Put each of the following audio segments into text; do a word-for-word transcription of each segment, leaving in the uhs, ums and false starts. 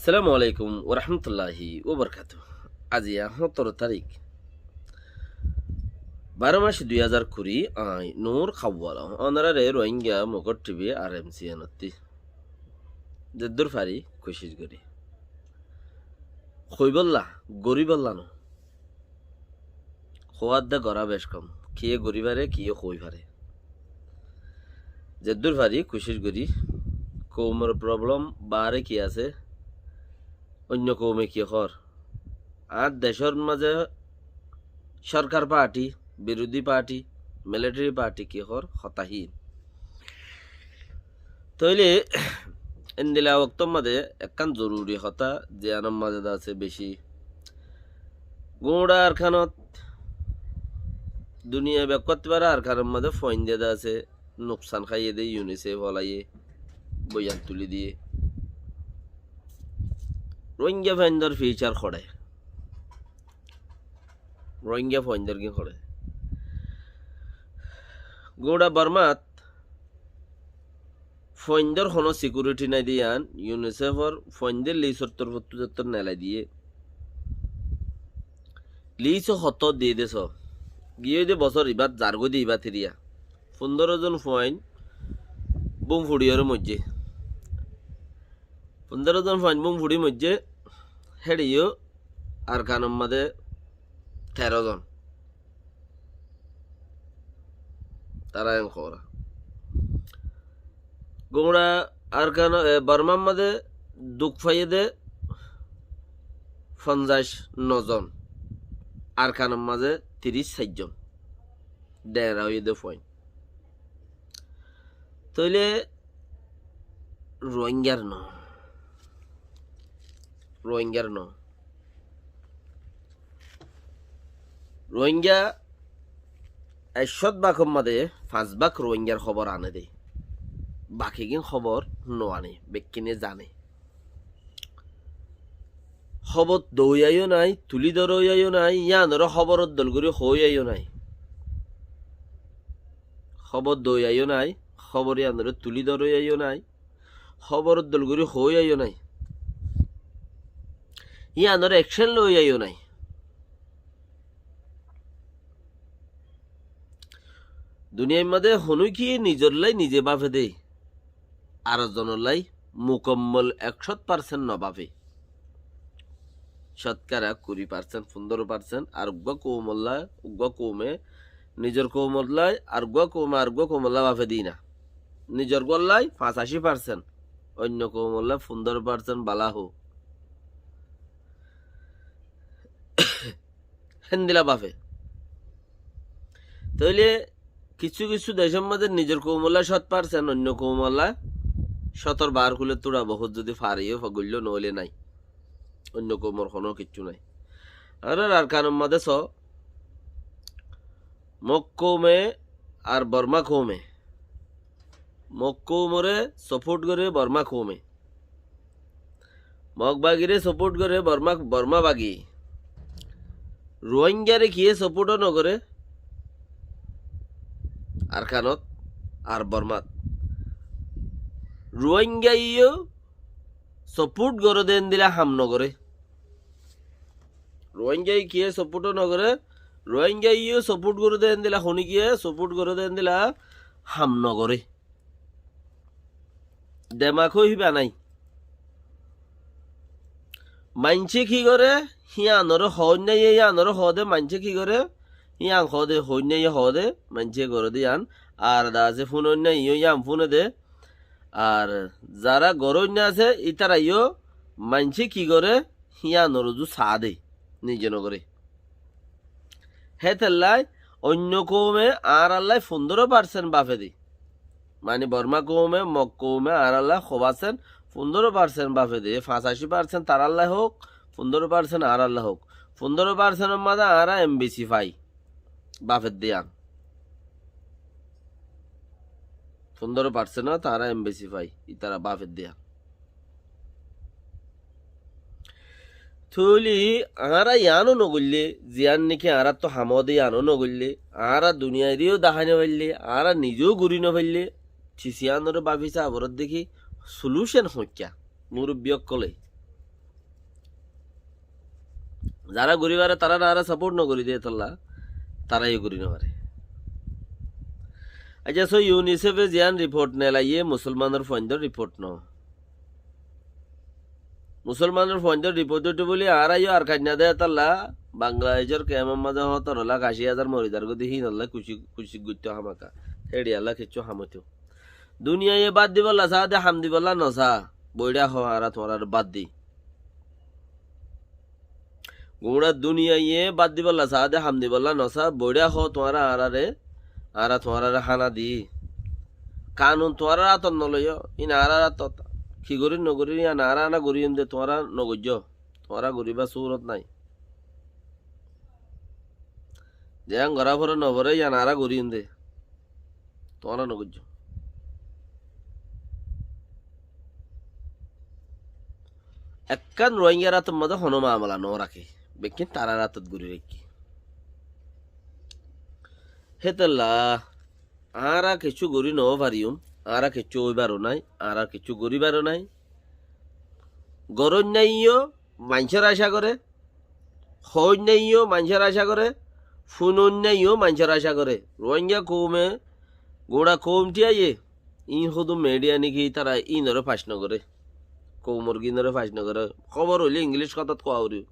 Assalamu alaikum warahmatulláhi wabarakátuhu. Aijja hóñtoro tarík, baró mac dui házar kuri, añí Nur Kawwala. Ónoraré Rohingya Mukót T V R M C N ottú zeddúr fari kucíc gorí. Hoibólla, goríbolla no. Hoódde gorá bec kom. Kiyé gorí fare, kiyé hoi fare. Zeddúr fari kucíc gorí. Koumor problem baáre ki asé, oinno koume ki hoór. Añár decór mazé sórkar parti, birodí parti, militeri parti ki hoór, hotá híin. Tóile endila októr mazé ekkán zoruri hotá, ziyánor mazé de asé bicí guñça Arkanot, duniyai bekkúattú bára Arkanor mazé fuain de asé nuksan háiye de, UNICEF olaye boyan tuli diyé. Rohingya fuaindor fiucar hoçé. Rohingya fuaindor gín hoçé. Guñça Bormat fuaindor honó sikiuriti nái de yián, UNICEF or fuaindor lisor torfóttu zettór nelai diyé. Lis hotó diyé de só. Giyé de bosór ibát, zargói de ibát eriya. Fundóro zon fuain bum fuçiyóre moijjé. Fundóro zon fuain bum fuçi moijjé, héçe yó Arkanor mazé teró zon. Tará en hoór. Guñça Arkan, e, Bormar mazé duk faiyé de fonzaic no zon. Arkanor mazé tiríc sair zon. Dheñra óiye de fuain. Tóile Rohingyar no. Rohingyar no. Rohingya ekcót bákor mazé fañs bák Rohingyar hóbor ané de. Bakigín hóbor no ané, bekkúne zane. Hóbor doóiya yó nái, tulí doróiya yó nái, yíanoré hóboror dol gorí hoóiya yó nái. Hóbor doóiya yó nái, hóbor yíanoré tulí doróiya yó nái, hóboror dol gorí hoóiya yó nái. Yíanoré ekcen loóiya yó nái. Duniyair mazé honókiyé nizollá nize báfe de, ar zonollá mukammol ekcót parsent no báfe. Cótkara kuri parsent, fundóro parsent, ar uggúa koumollá, uggúa koume, nizor koumollá, ar uggúa koume, ar uggúa koumollá báfe de na. Nizor gúallá fañsací parsent, oinno koumollá fundóro parsent bála hoó. Héndila báfe. Tóile kissú kissú decór mazé nizor koumollá cót parsent, oinno koumollá cótor baár kúle túra bohút zodi fare yó fa goilló, noóile nái. Oinno koumor honó kissú nái. Añárar Arkanor mazé só, Mog koume ar Borma koume. Mog koumoré sopót goré Borma koume. Mog bagiré sopót goré Borma, Borma bagi. Ruáingaré kiyé sopót ó nogoré Arkanot ar Bormat. Ruáingaiyó sopót goré de endila ham nogoré. Ruáingaiyé kiyé sopót ó nogoré, Ruáingaiyó sopót goré de endila, honíkiyé sopót goré de endila ham nogoré. Demak ói híba nái. Maincé ki goré, híanoré hoóinnaiyé, híanoré hoóde, maincé ki goré, hían hoóde, hoóinnaiyé hoóde, maincé goré de yían, ar de asé fúnoinnaiyó yían fúne de, ar zará goróinna asé, ítaraiyó maincé ki goré, híanor uzu saá de, nize nogoré. Hétolla oinno koume añárallá fundóro parsent báfe de. Mani Borma koume, Mog koume añárallá hó parsent, fundóro parsent báfe de. Fañsací parsent tarállá houk, fundóro parsent añárallá houk. Fundóro parsentor mazé añára M B C fai. Báfe de yían. Fundóro parsent tañára M B C fai, ítara báfe de yían. Tóile añára yián ó nogoillé, ziyán niki añáráttu ham ó de yián ó nogoillé, añára duniyairé yó dahái nofaillé, añára nize yó gorí nofaillé, cis yiánoré báfi saá foredde ki solution hoikká, murubbi ókkolé. Zará gorí fare, taráre añára saport nogorí de tolla, tará yó gorí nofaré. Accá, só UNICEF e ziyán riport nelaiyé, musolmanor fuaindor riport no. Musolmanor fuaindor riport uiththé buli añára yó ar kainna de tolla, Bangladecor kemor mazé hótoro lak aci házar mori zargói de hínolla kucíc, kucíc goittó hámaka. Héçiyalla kiccú ham óito. Duniyaiye bad dibolla saá de, ham dibolla nosá. Boiçá hoó, añára tuáñrare bad di. Guñça duniyaiye bad dibolla saá de, ham dibolla nosá. Boiçá hoó tuáñra añárare, añára tuáñrare hána di. Kanun tuáñrar átot noloiyó, ín añárar átot. Ki gorír nogorír, yían añára hána goríyum de, tuáñra nogoijjó. Tuáñra goríbar surot nái. Ziyán gorá foré noforé, yían añára goríyum de. Tuáñra nogoijjó. Ekkán Ruáingar átor mazé honó mamala noraké. Bekkín tarár átot gorí raikké. Hétolla añára kiccú gorí nofariyum, añára kiccú óibaró nái, añára kiccú goríbaró nái. Goróinnaiyó maincór acá goré, hoóinnaiyó maincór acá goré, funóinnaiyó maincór acá goré. Ruáinga koume, guñça koum thíyaiyé, ín hódun midiya niki tará ínoré fac nogoré. Koumor gínoré fac nogoré. Hóbor óile Inglíc hotát hoá foribó.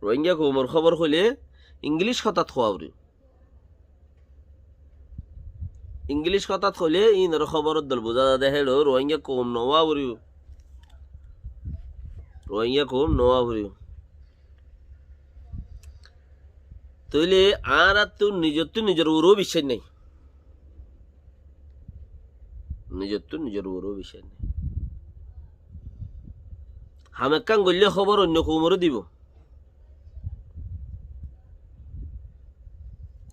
Ruáinga koumor hóbor hoilé Inglíc hotát hoá foribó. Inglíc hotát hoilé ínoré hóboror dol buzá za de, héçe Ruáinga koum no óa foribó. Ruáinga koum no óa foribó. Tóile añáráttu nizottú nizor uore biccác nái. Nizottú nizor uore biccác nái. Ham ekkán goillé hóbor oinno koumoré dibó.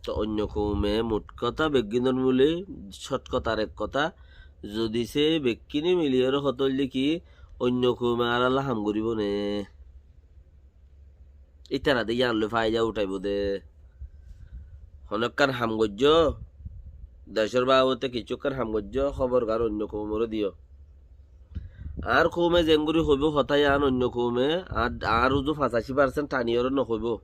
Toh oinno koume mut hotá beggúnor muli cót hotár ek hotá, zodi se bekkúne miliyóre hotá óilde ki oinno koume añáralla ham goríbo né? Ítara de yían loi faida uthaibó de. Honó ekkán ham goijjó, decór babote kiccú ekkán ham goijjó, hóbor gán oinno koumoré diyó. Añár koume zeéngorí hoibó hotá yían oinno koume, añár, añár uzu fañsací parsent thaniyóre nohoibó.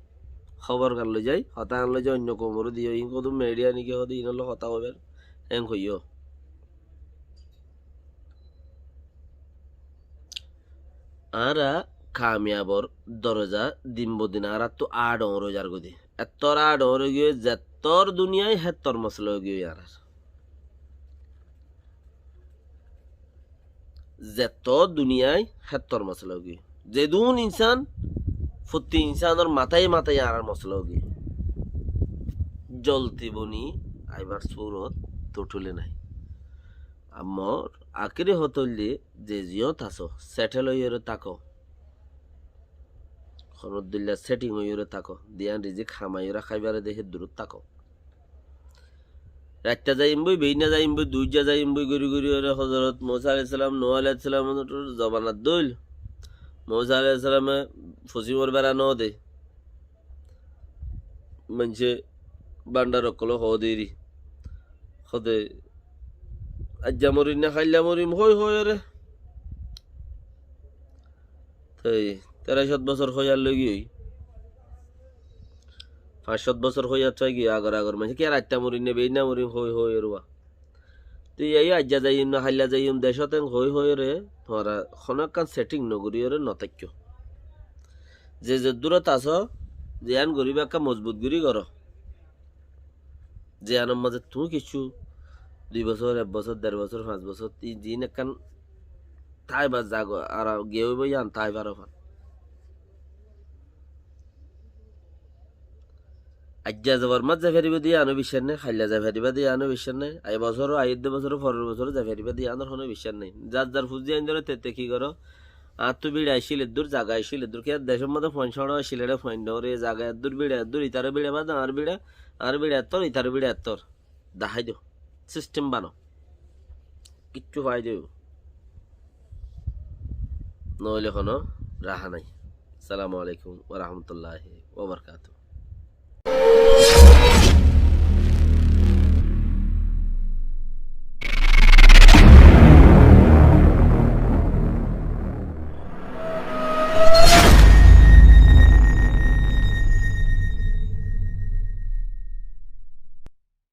Hóbor gán loizai, hotá gán loizai oinno koumoré diyó. Ín hodún midiya niki hóde ínolla hotá hoibar, héen hoiyó. Añára kamiyabor doroza din bodin añáráttu añr ói zargói de. Ettór añr ói giyói, zettór duniyai héttór mosola ói giyói añárar. Zettór duniyai héttór mosola ói giyói. Zedún insán, fottí insánor matái matái añárar mosola ói giyói. Zolti boni aibar surot totule nái. Ammor akéri hotá óilde ze ziyót asó, setel óiyore táko. Honó dilla seting óiyore táko. Diyan rizik hamaiyore háibare de héddurot táko. Raitta zaiyum boi, beina zaiyum boi, duijja zaiyum boi, gori gori ore Hozorot Musa alaihissalam, Nuh alaihissalam, zobanat dóil. Musa alaihissalame fosimor bera no de. Maincé bandar ókkole hoó de eri. Hoó de, aijja morim né, háilla morim, hoi hoi ore. Toi teró cót bosór hoiyar loi giyói. Fañs cót bosór hoiyar toi giyói, agor agor maincé ki ar aijja morim né, beina morim, hoi hoi ore ba. Tui ei aijja zaiyum na háilla zaiyum decót en hoi hoi ore, tuáñra honó ekkán seting no gorí ore no táikko. Ze zeddúrot asó, ziyán goríba ekká mozbut gorí goró. Ziyánor mazé tuñí kiccú dui bosór, ek bosór, der bosór, fañs bosór, tin din ekkán táibar zaga, ar giyé óibo yían táibar ofán. Aijja ze Bormat zai faribá de yíano biccác nái, háilla zai faribá de yíano biccác nái, ai bosóro, ai edde bosóro, forer bosóro zai faribá de yíanor honó biccác nái. Zar zar fuzzi aindóre tete ki goró? Añáttu bíça accíl eddúr, zaga accíl eddúr, kiyá decór mazé fuain cóñço accíl, eçé fuain noóre, zaga eddúr, bíça eddúr, itaró bíça bad añár bíça, añár bíça ettór, itaró bíça ettór. Dahái do, sistem bano. Kiccú faida óibo. Noóile honó raha nái. Assalamu alaikum wa rahmatullahi wa barakatuhu.